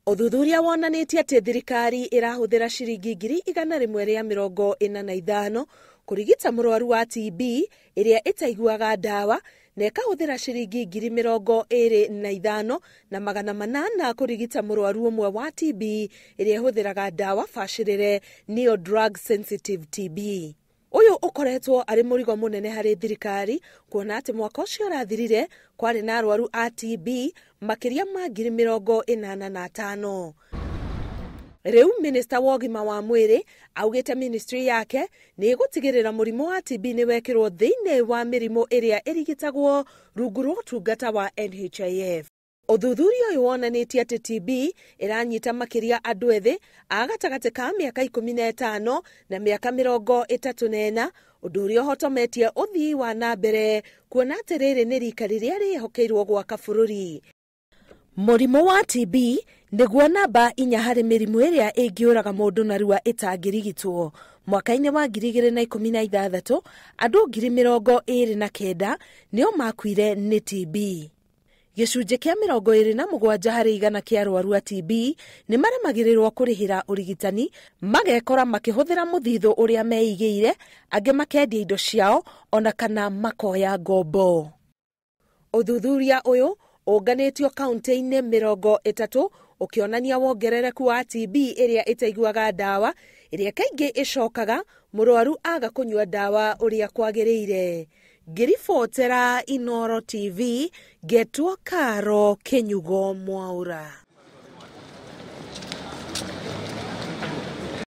Ũthuthuria wonanĩtie atĩ thirikari ĩrahũthĩra ciringi 145,000 kũrigita mũrwaru wa TB ĩrĩa ĩtaiguaga ndawa na ĩkahũthĩra ciringi 25,800 kũrigita mũrwaru ũmwe wa TB ĩrĩa ĩhũthĩraga ndawa bacĩrĩre nĩyo drug sensitive TB. Ũyũ ũkoretwo arĩ mũrigo mũnene harĩ thirikari kuona atĩ mwaka ũcio ũrathirire kwarĩ na arwaru a TB makĩria ma 85,000. Rĩu minista wa ũgima wa mwĩrĩ augĩte ministry yake nĩ ĩgũtigĩrĩra mũrimũ wa TB nĩ wekĩrwo thĩinĩ wa mĩrimũ ĩrĩa ĩrigitagwo rungu rwa ũtungata wa NHIF. Ũthuthuria ũyũ wonanĩtie atĩ TB ĩranyita makĩria andũ ethĩ a gatagatĩ ka mĩaka 15 na mĩaka 34, ũndũ ũrĩa ũhotometie ũthii wa na mbere kuona atĩ rĩrĩ nĩ rika rĩrĩa rĩhokeirwo gwaka bũrũri. Mũrimũ wa TB nĩguo namba 4 harĩ mĩrimũ ĩrĩa ĩngĩũraga mũndũ narua ĩtangĩrigitwo. Mwaka-inĩ wa 2016 andũ 29,000 nĩo makuire nĩ TB. Gĩcunjĩ kĩa 27 harĩ igana kĩa arwaru a TB nĩ maremagĩrĩrwo kũrĩhĩra ũrigitani, magekora makĩhũthĩra mũthithũ ũrĩa meigĩire, angĩ makendia indo ciao ona kana makoya ngombo. Ũthuthuria ũyũ ũnganĩtio kaunti-inĩ 30 ũkĩonania wongerereku wa TB ĩrĩa ĩtaiguaga ndawa, ĩrĩa kaingĩ ĩcokaga mũrwaru aga kũnyua ndawa ũrĩa kwagĩrĩire. Ngĩribotera Inooro TV, ngetwo Karo Kĩnyugo Mwaura.